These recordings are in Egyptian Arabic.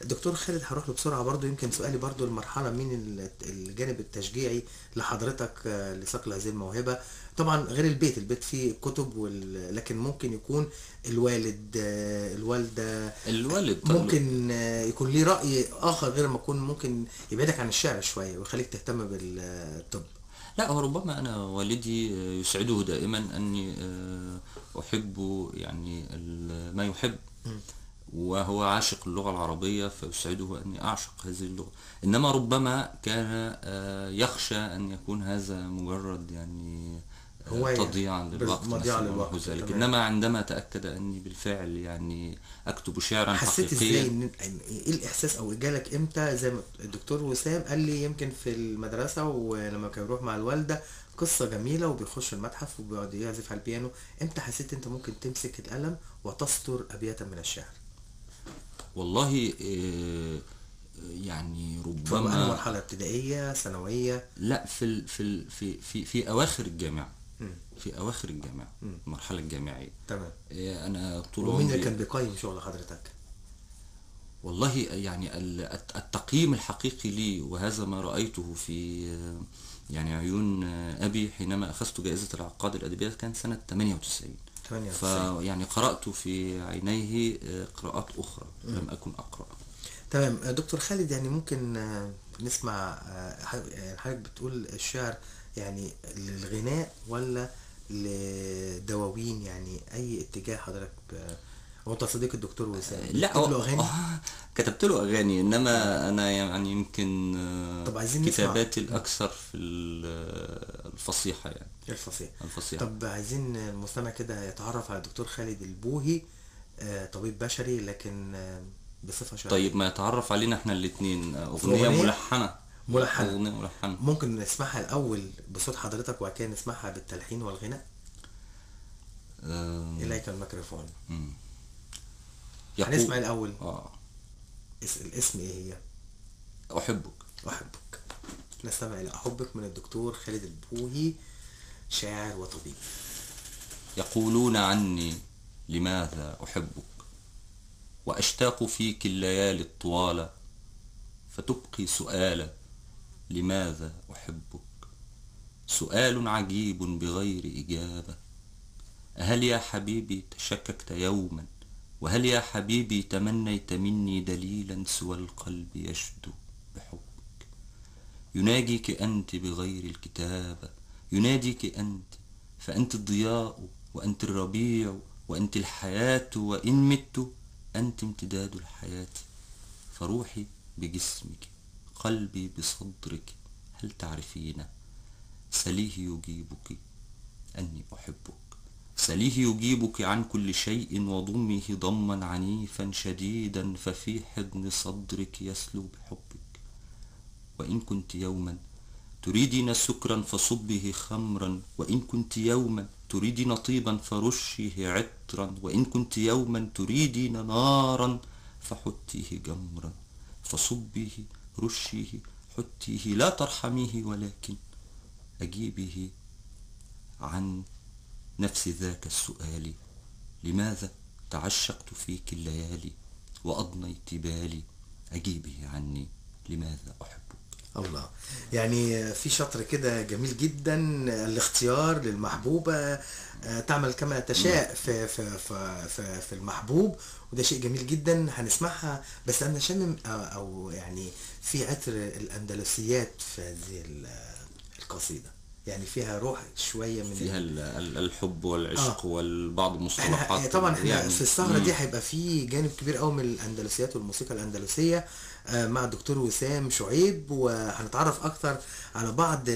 دكتور خالد هروح له بسرعة برضو، يمكن سؤالي برضو المرحلة من الجانب التشجيعي لحضرتك لصقل هذه الموهبة، طبعا غير البيت، البيت فيه كتب لكن ممكن يكون الوالد، الوالدة، الوالد ممكن يكون ليه رأي آخر غير ما يكون، ممكن يبعدك عن الشعر شوية ويخليك تهتم بالطب. لا، هو ربما أنا والدي يسعده دائما أني أحب يعني ما يحب، وهو عاشق اللغة العربية فيسعده أني أعشق هذه اللغة. إنما ربما كان يخشى أن يكون هذا مجرد يعني تضييعا للوقت مثلا. إنما عندما تأكد أني بالفعل يعني أكتب شعرا حسيت حقيقيا. إزاي إيه الإحساس أو جالك إمتى؟ زي ما الدكتور وسام قال لي يمكن في المدرسة ولما كان يروح مع الوالدة، قصة جميلة، وبيخش المتحف وبيقعد يعزف على البيانو. إمتى حسيت أنت ممكن تمسك القلم وتسطر أبياتا من الشعر؟ والله يعني ربما مرحلة ابتدائية، ثانوية؟ لا، في في في في في أواخر الجامعة. في أواخر الجامعة، المرحلة الجامعية. تمام. أنا طول عمري. ومين اللي كان بيقيم شغل حضرتك؟ والله يعني التقييم الحقيقي لي، وهذا ما رأيته في يعني عيون أبي حينما أخذت جائزة العقاد الأدبية، كان سنة 98. فيعني قرأت في عينيه قراءات أخرى لم أكن أقرأ. تمام. دكتور خالد، يعني ممكن نسمع حضرتك بتقول الشعر يعني للغناء ولا لدواوين؟ يعني أي اتجاه حضرتك؟ هو أنت صديق الدكتور وسام، لا كتبت له أغاني؟ كتبت له أغاني، إنما أنا يعني يمكن طب عايزين نسمع كتاباتي الأكثر في الفصيحة، يعني الفصيحة. طب عايزين المستمع كده يتعرف على الدكتور خالد البوهي، طبيب بشري لكن بصفة شعرية. طيب ما يتعرف علينا احنا الاثنين. أغنية ملحنة. أغنية ملحنة ممكن نسمعها الأول بصوت حضرتك وبعد كده نسمعها بالتلحين والغناء. إليك الميكروفون. هنسمع الأول. الاسم إيه هي؟ أحبك. أحبك. نستمع إلى أحبك من الدكتور خالد البوهي، شاعر وطبيب. يقولون عني لماذا أحبك، وأشتاق فيك الليالي الطوال، فتبقي سؤالا لماذا أحبك، سؤال عجيب بغير إجابة. أهل يا حبيبي تشككت يوما، وهل يا حبيبي تمنيت مني دليلا سوى القلب يشدو بحبك. يناجيك أنت بغير الكتابة، يناديك أنت، فأنت الضياء وأنت الربيع وأنت الحياة، وإن مت أنت امتداد الحياة. فروحي بجسمك، قلبي بصدرك، هل تعرفين؟ سليه يجيبك أني أحبك، سليه يجيبك عن كل شيء، وضمه ضما عنيفا شديدا، ففي حضن صدرك يسلو بحبك. وإن كنت يوما تريدين سكرا فصبه خمرا، وإن كنت يوما تريدين طيبا فرشه عطرا، وإن كنت يوما تريدين نارا فحتيه جمرا، فصبه رشيه حتيه، لا ترحميه ولكن أجيبه عن نفس ذاك السؤال، لماذا تعشقت فيك الليالي وأضنيت بالي، أجيبه عني لماذا أحبك. الله، يعني في شطر كده جميل جدا، الاختيار للمحبوبة، تعمل كما تشاء في في في في, في المحبوب، وده شيء جميل جدا. هنسمعها بس انا شامم او يعني في عطر الاندلسيات في هذه القصيدة، يعني فيها روح شوية من فيها الحب والعشق والبعض المصطلحات. طبعا احنا يعني في السهرة دي هيبقى في جانب كبير قوي من الاندلسيات والموسيقى الاندلسيه مع الدكتور وسام شعيب، وهنتعرف اكتر على بعض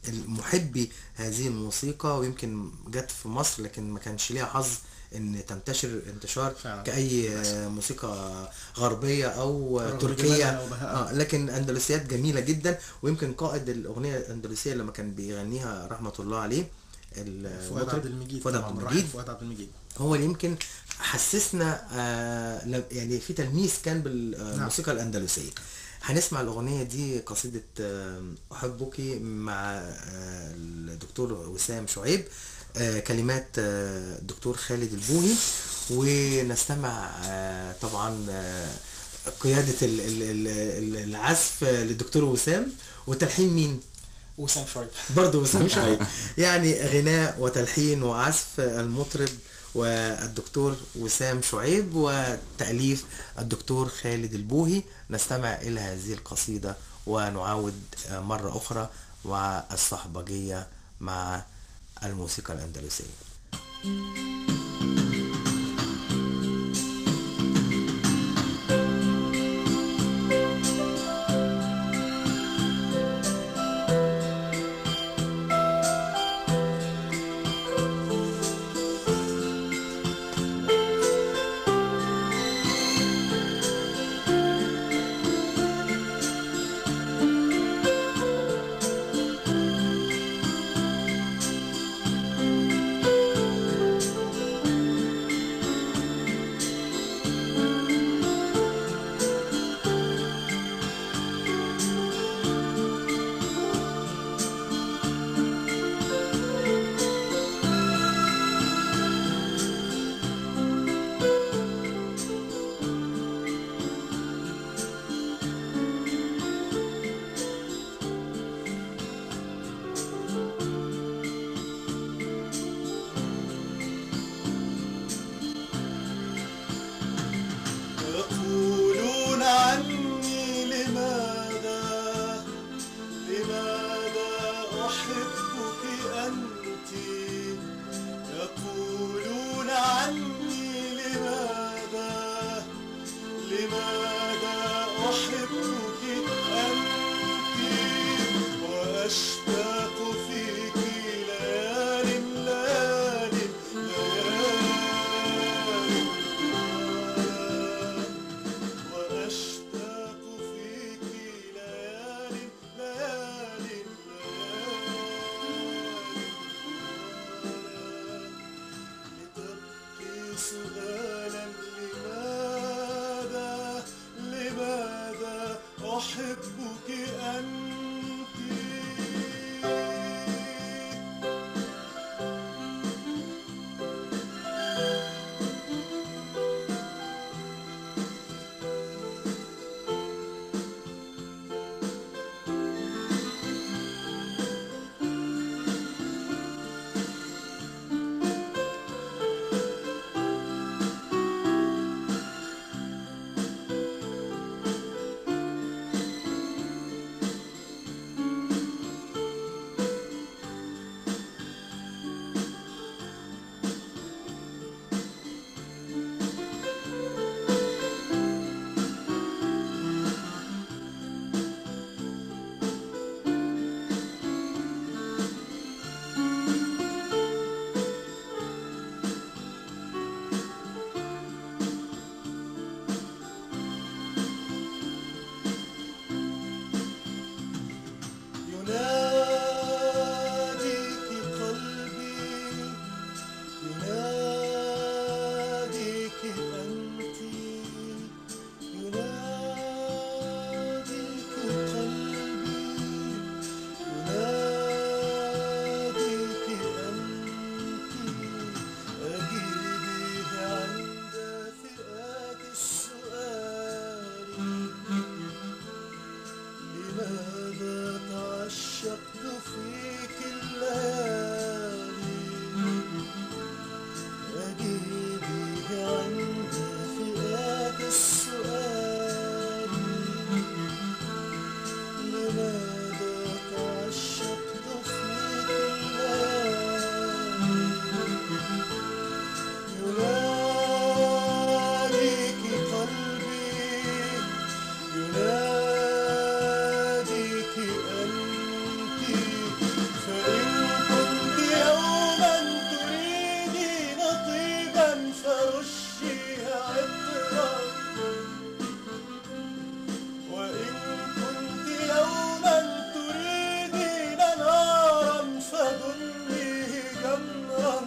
محبي هذه الموسيقى، ويمكن جت في مصر لكن ما كانش ليها حظ ان تنتشر انتشار فعلا كأي موسيقى غربية او تركية، لكن اندلسيات جميلة جدا. ويمكن قائد الاغنية الاندلسية لما كان بيغنيها رحمة الله عليه فؤاد عبد المجيد، فؤاد عبد المجيد هو اللي يمكن حسسنا يعني في تلميس كان بالموسيقى الاندلسية. هنسمع الأغنية دي قصيدة أحبك مع الدكتور وسام شعيب، كلمات الدكتور خالد البوهي، ونستمع طبعا قيادة العزف للدكتور وسام، وتلحين مين؟ وسام شعيب. برضه وسام شعيب. يعني غناء وتلحين وعزف المطرب والدكتور وسام شعيب، وتأليف الدكتور خالد البوهي. نستمع إلى هذه القصيدة ونعاود مرة أخرى مع الصحبجية مع الموسيقى الأندلسية. سؤالا لماذا، لماذا أحبك أنت؟ يناديك قلبي، يناديك أنت، يناديك قلبي، يناديك أنت، أجيبيه عند فئات السؤال، لماذا تعشقت فيك الليالي؟ أجيبيه عند فئات السؤال، لماذا تعشقت فيك الليالي؟ يناديك قلبي، يناديك أنت، فإن كنت يوما تريدين طيبا فرشيها عطرا، وإن كنت يوما تريدين نارا فدنيه جمرا،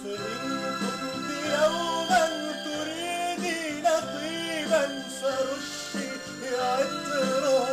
فإن كنت يوما تريدين طيبا فرشيه عطرا،